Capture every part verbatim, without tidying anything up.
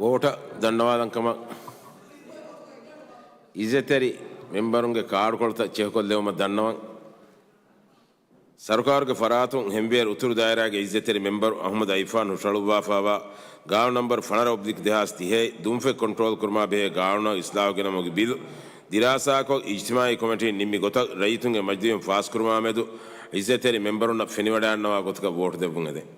ވޯޓަށް ދަންނަވާލަން ކަމަށް އިއްޒަތްތެރި މެމްބަރުންގެ ކާޑުކޮޅުތައް ޗެކުކޮށްލެވުމަށް ދަންނަވަން. ސަރުކާރުގެ ފަރާތުން ހެންވޭރު އުތުރު ދާއިރާގެ އިއްޒަތްތެރި މެމްބަރު އަޙްމަދު އައިފާން ހުށަހަޅުއްވާފާވާ ގާނޫނު ނަމްބަރު ފަނަރަ އޮބްލިކް ދެހާސް ތިހައި ދުންފަތް ކޮންޓްރޯލް ކުރުމާ ބެހޭ ގާނޫނާ އިސްލާހު ގެނައުމުގެ ބިލު ދިރާސާކޮށް، އިޖްތިމާޢީ ކޮމިޓީން ނިންމި ގޮތަށް ރައްޔިތުންގެ މަޖިލީހުން ފާސްކުރުމާމެދު އިއްޒަތްތެރި މެމްބަރުންނަށް ފެނިވަޑައިގަންނަވާ ގޮތަކަށް ވޯޓު ދެއްވުން އެދެން.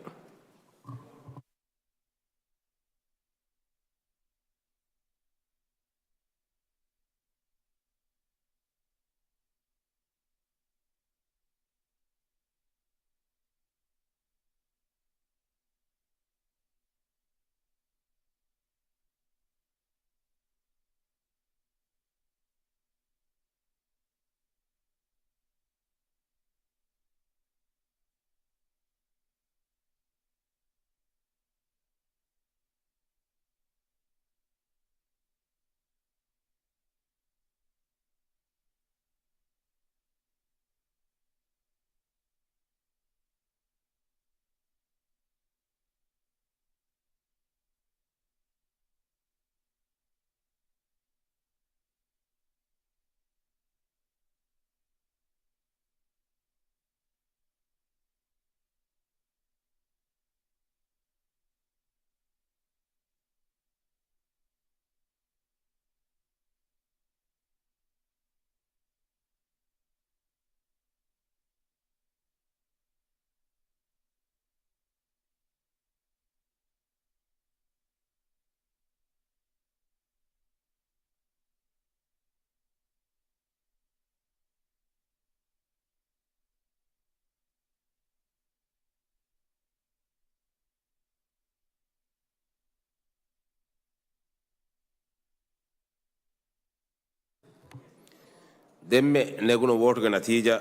ދެންމެ ނެގުނު ވޯޓުގެ ނަތީޖާ.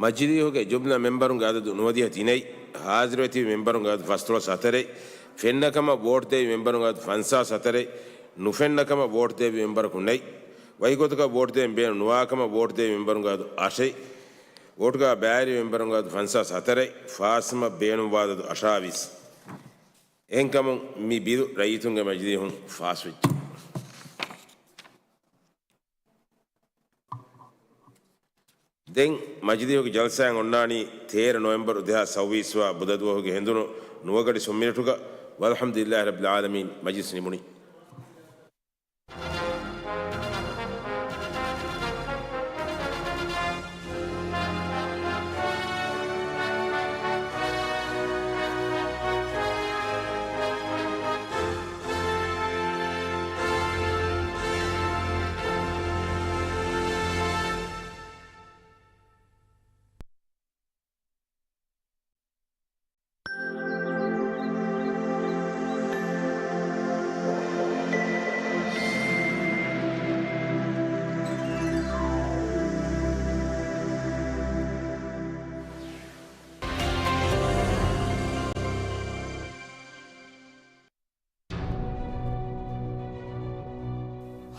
މަޖިލީހުގެ ޖުމްލަ މެމްބަރުންގެ އަދަދު ނުވަދިހަ ތިނެއް، ހާޒިރުވެތިބި މެމްބަރުންގެ އަދަދު ފަންސާސް ހަތަރެއް، ފެންނަ ކަމަށް ވޯޓު ދެވި މެމްބަރުންގެ އަދަދު ފަންސާސް ހަތަރެއް، ނުފެންނަ ކަމަށް ވޯޓު ދެވި މެމްބަރަކު ނެތް. ވަކިގޮތަކަށް ވޯޓު ދޭން ބޭނުން ނުވާ ކަމަށް ވޯޓު ދެވި މެމްބަރުންގެ އަދަދު އަށެއް، ވޯޓުގަ ބައިވެރި މެމްބަރުންގެ އަދަދު ފަންސާސް ހަތަރެއް، ފާސްވުމަށް ބޭނުންވާ އަދަދު އަށާވީސް. އެހެންކަމުން މި ބިލު ރައްޔިތުންގެ މަޖިލީހުން ފާސްވެއްޖެ. ދެން މަޖިލީހުގެ ޖަލްސާއެއް އޮންނާނީ ތޭރަ ނޮވެމްބަރު ދެހާސް ސައުވީސް ވާ ބުދަ ދުވަހުގެ ހެނދުނު ނުވަ ގަޑި ސުން މިނެޓުގަ. ވަލްޙަމްދުލިއްލާހި ރައްބިލް ޢާލަމީން، މަޖިލިސް ނިމުނީ.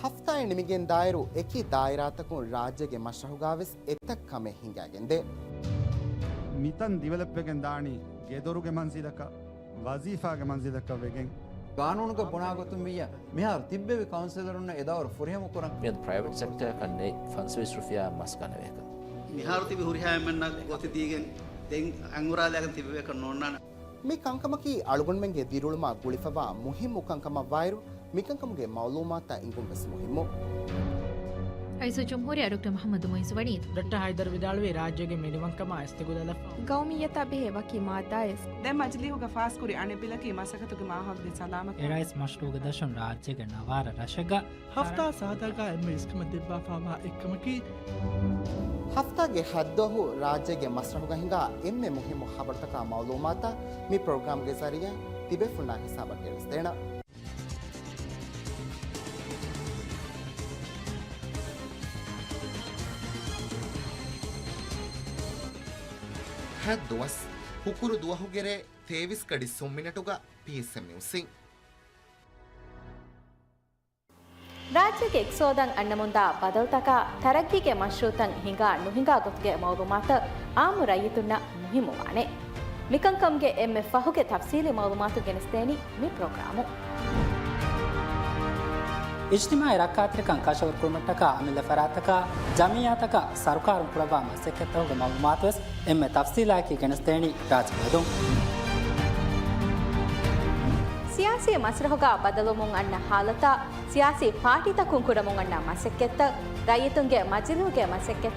ހަފްތާއެއް ނިމިގެންދާއިރު، އެކި ދާއިރާތަކުން ރާއްޖޭގެ މަޝްރަހުގާވެސް އެތައް ކަމެއް ހިނގައިގެންދޭ. މިތަން ޑިވެލޮޕްވެގެން ދާނީ ގެދޮރުގެ މަންޒިލަކަށް، ވަޒީފާގެ މަންޒިލަކަށް ވެގެން. ގާނޫނުގަ ބުނާ ގޮތުން ވިއްޔާ، މިހާރު ތިއްބެވި ކައުންސިލަރުންނަށް އެ ދައުރު ފުރިހަމަ ކުރަން. މިއަދު ޕްރައިވެޓް ސެކްޓަރަކަށް ނެތް ފަންސަވީސް ރުފިޔާ މަސް ގަނެވޭކަށް. މިހާރު ތިބި ހުރިހާ އެންމެންނަށް ގޮތެއް ދީގެން ދެން އަނގުރާލާގެން ތިބެވޭކަށް ނޯންނާނެ. މި ކަންކަމަކީ އަޅުގަނޑުމެންގެ ދިރިއުޅުމާ ގުޅިފަވާ މުހިއްމު ކަންކަމަށްވާއިރު، މިކަންކަމުގެ މައުލޫމާތުތައް އިނގުން ވެސް މުހިއްމު. ރައީސުލްޖުމްހޫރިއްޔާ ޑޮކްޓަރ މުޙައްމަދު މުޢިއްޒު ވަނީ. ޑޮކްޓަރ ހައިދަރު ވިދާޅުވީ، ރާއްޖޭގެ މެޑިވަންކަމާ އިސްތިގުލާލަށް ގައުމިއްޔަތާ ބެހޭ ވަކި މާއްދާއެއް. ދެން މަޖިލީހުގަ ފާސްކުރި އަނެއް ބިލަކީ މަސައްކަތުގެ މާހައުލުގެ ސަލާމަތް. އެރައީސް މަޝްރޫޢުގެ ދަށުން ރާއްޖޭގެ ނަވާރަ ރަށެއްގަ ހަފްތާ ސާދަގަ އެންމެ އިސްކަމެއް ދެއްވާފާވާ އެއްކަމަކީ، ހަފްތާގެ ހަތްދުވަހު ރާއްޖޭގެ މަސްރަހުގަ ހިނގާ އެންމެ މުހިއްމު ހަބަރުތަކާ މައުލޫމާތާ މި ޕްރޮގްރާމްގެ ޒަރީއާ ތިބޭފުޅުންނާ ހިސާބަށް ގެނެސްދޭނަން. ހަތް ދުވަސް، ހުކުރު ދުވަހުގެ ރޭ ތޭވީސް ގަޑި ސުން މިނެޓުގަ ޕީއެސްއެމް ނިއުސްއިން. ރާއްޖޭގެ އިޤްތިޞާދަށް އަންނަމުންދާ ބަދަލުތަކާ، ތަރައްގީގެ މަޝްރޫޢުތައް ހިނގާ ނުހިނގާ ގޮތުގެ މައުލޫމާތު އާއްމު ރައްޔިތުންނަށް މުހިއްމުވާނެ. މިކަންކަމުގެ އެންމެ ފަހުގެ ތަފްސީލީ މައުލޫމާތު ގެނެސްދޭނީ މި ޕްރޮގްރާމުން. އިޖްތިމާޢީ ރައްކާތެރިކަން ކަށަވަރު ކުރުމަށްޓަކާ އަމިއްލަ ފަރާތްތަކާ، ޖަމިއްޔާތަކާ ސަރުކާރުން ކުރައްވާ މަސައްކަތްތަކުގެ މައުލޫމާތުވެސް އެންމެ ތަފްސީލާއެކީ ގެނެސްދޭނީ ރާއްޖެ ބުރަދުން. ސިޔާސީ މަސްރަހުގަ ބަދަލުވުމުން އަންނަ ހާލަތާ، ސިޔާސީ ޕާޓީތަކުން ކުރަމުން އަންނަ މަސައްކަތްތައް، ރައްޔިތުންގެ މަޖިލީހުގެ މަސައްކަތް